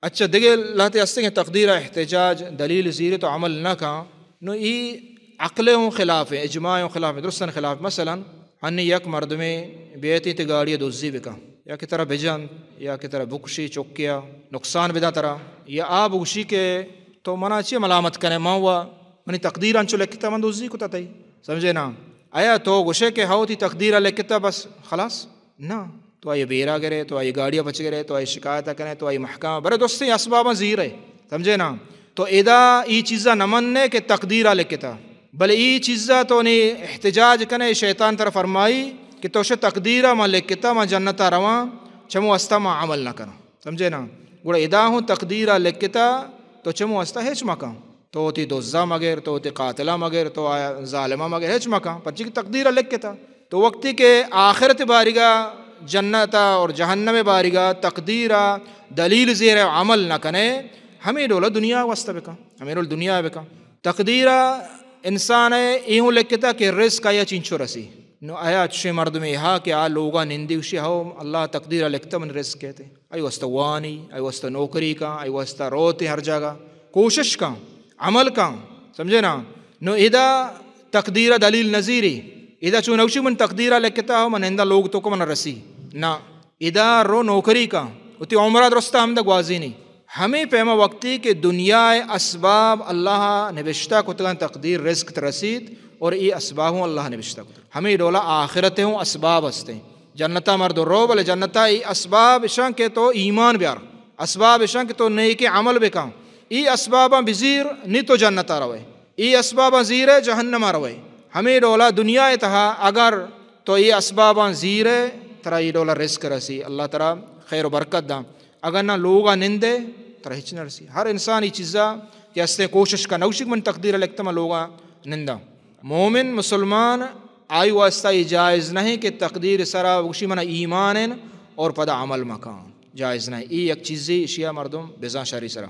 اچھا، دگہ لہتے ہستیں کہ تقدیر ءَ احتجاج، دلیل زیرے تو عمل نہ کن، نو ای عقل ءِ اوں خلاف ایں، اجماع ءِ اوں خلاف ایں، درستاں خلاف ایں۔ مثلاً ہنی یک مردمے بیت تے گاڑی ءَ دزی بکن، یا کہ ترا بجنت، یا کہ ترا بکشی، چکیا نقصان بداں ترا، یا آ بگوشی کہ تو منا چی ملامت کنے، من و منی تقدیر انچو لکھتا، من دزی کتا تئی، سمجھے نا؟ آیا تو گوشے کہ ہو تئی تقدیر ءَ لکھتا بس خلاص؟ نہ، تو آئی بیرا گرے، تو آئی گاڑی ءَ پچ گرے، تو آئی شکایت ءَ کنے، تو آئی محکمہ برے، درستیں اسباباں زیرے، سمجھے نا؟ تو ادا ای چیزا نہ مننے کہ تقدیر ءَ لکھتا، بلے ای چیزا تو نی احتجاج کنے، شیطان ترا فرمائی کہ تو شے تقدیر ءَ من لکھتا، من جنت ءَ رواں، چمو واسطہ من عمل نہ کناں، سمجھے نا؟ گڑا ادا ہوں تقدیر ءَ لکھتا، تو چمو واسطہ ہچ مکن۔ تو وتی دزا مگر، تو وتی قاتلا مگر، تو آ ظالما مگر، ہچ مکن، پرچی کہ تقدیر ءَ لکھتا۔ تو وقتی کہ آخرت باریگا، جنت ءَ اور جہنم باریگا تقدیر ءَ دلیل زیر عمل نہ کنے، ہمے ڈولا دنیا واسطہ بکن، ہمے ڈول دنیا بکن۔ تقدیر ءَ انسان ءَ ایہوں لکھتا کہ رزق آیا چینچو رسی۔ نو آیا چشیں مردمے ہا کہ آ لوگا نندی گوشی، ہو اللہ تقدیر ءَ لکھتا من رزق کہتے۔ آئی واسطہ وانی، آئی واسطہ نوکری کن، آئی واسطہ روتے ہر جاگہ، کوشش کن، عمل کن، سمجھے نا؟ نو ادا تقدیر ءَ دلیل نزیری، ادا چون نوشی من تقدیر ءَ لکھتا ہو، من ہندا لوگ تو کو من رسی۔ نہ، ادا رو نوکری کن، وتی عمرہ درستا ہمدا گوازینی۔ ہمے پیما وقتی کہ دنیا ءِ اسباب اللہ نبشتہ کتگاں، تقدیر رزق ترسیت، اور ای اسباب ہوں اللہ نبشتہ کتگ۔ ہمے ڈولا آخرت ہوں اسباب ہستیں۔ جنتا مردم رو، بلے جنتا ای اسباب اشاں کہ تو ایمان بیار، اسباب اشاں کہ تو نیک عمل بکن، ای اسباباں بزیر نی تو جنتا روے، ای اسباباں زیرے جہنما روے۔ ہمے ڈولا دنیا ءِ تہا اگر تو ای اسباباں زیرے، ترا ای ڈولا رزق رسی، اللہ ترا خیر و برکت داں۔ اگر نہ لوگا نندے، ترا ہچ نہ رسی۔ ہر انسان ای چیزا کہ ہستیں کوشش کن، نوشی کہ من تقدیر ءَ لکھتا من لوگا ننداں۔ مومن مسلمان آئی واسطہ یہ جائز نہیں کہ تقدیر سرا گوشی منا ایمان ہیں اور پدا عمل مکان۔ جائز نہیں۔ ای یک چیزے اشیا مردم بزاں شری سرا۔